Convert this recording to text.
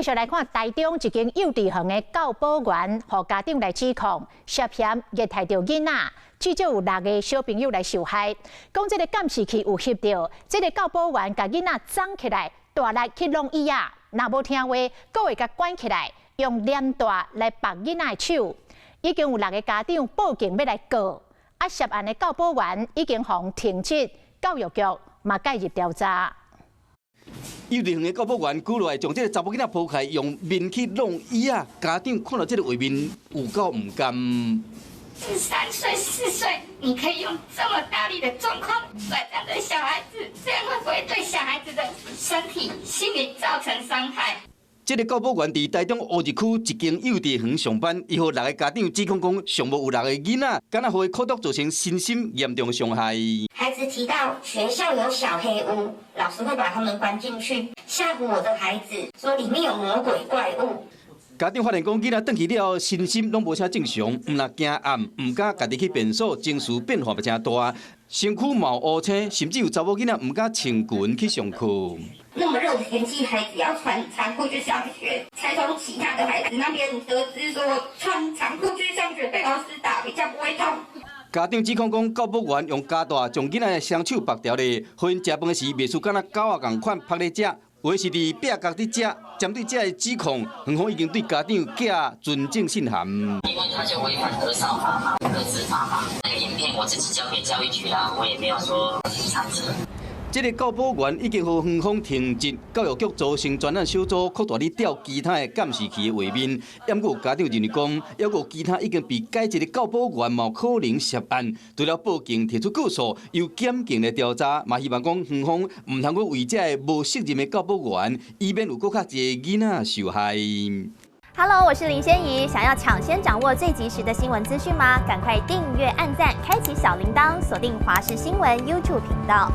續來看台中一間幼稚園的教保員，予家長來指控涉嫌虐待著囡仔，至少有六个小朋友來受害。講這个監視器有翕著，這个教保員共囡仔摠起來，大力去弄椅仔，若無聽話，閣會共關起來，用黏帶來縛囡仔的手。已經有六个家長報警欲來告，啊，涉案的教保員已經予停職，教育局嘛介入調查。幼稚園的教保員舉來將這个查某囡仔抱起來，用面去弄椅仔，家長看著這个畫面有夠毋甘。 3歲4歲，你可以用這麼大力的狀況來這樣對小孩子，這樣會不會對小孩子的身體、心理造成傷害？這个教保員佇台中烏日區一間幼稚園上班，伊予六个家長指控講，上無有六个囡仔，敢若予伊苦毒造成身心嚴重傷害。孩子提到學校有小黑屋，老師會把他們關進去，嚇唬我的孩子，說裡面有魔鬼怪物。家長發現講，囡仔轉去了後，身心攏無啥正常，毋但驚暗，毋敢家己去便所，情緒變化誠大，身軀冒烏青，甚至有查某囡仔毋敢穿裙去上課。那麼熱的天氣，孩子要穿長褲去上學，才從其他的孩子那邊得知說，穿長褲去上學被老師打比較不會痛。家長指控講，教保員用膠帶將囡仔的雙手縛牢咧，予𪜶食飯時袂輸敢若狗仔仝款趴咧食，有的是佇壁角佇食。針對這个指控，園方已經對家長寄存證信函。因為他就違反兒少法嘛、兒資法嘛。那個影片我自己交給教育局啦，我也沒有說隱藏。這个教保員已經予園方停職，教育局組成專案小組，擴大咧調其他的監視器的畫面。毋過家長認為講，猶閣有其他已經被解職的教保員嘛可能涉案，除了報警提出告訴，由檢警來調查，嘛希望講園方毋通閣為這个無責任的教保員，以免有閣較濟囡仔受害。 Hello，我是林仙怡，想要搶先掌握最及時的新聞資訊嗎？趕快訂閱、按讚、開啟小鈴鐺，鎖定華視新聞 YouTube 頻道。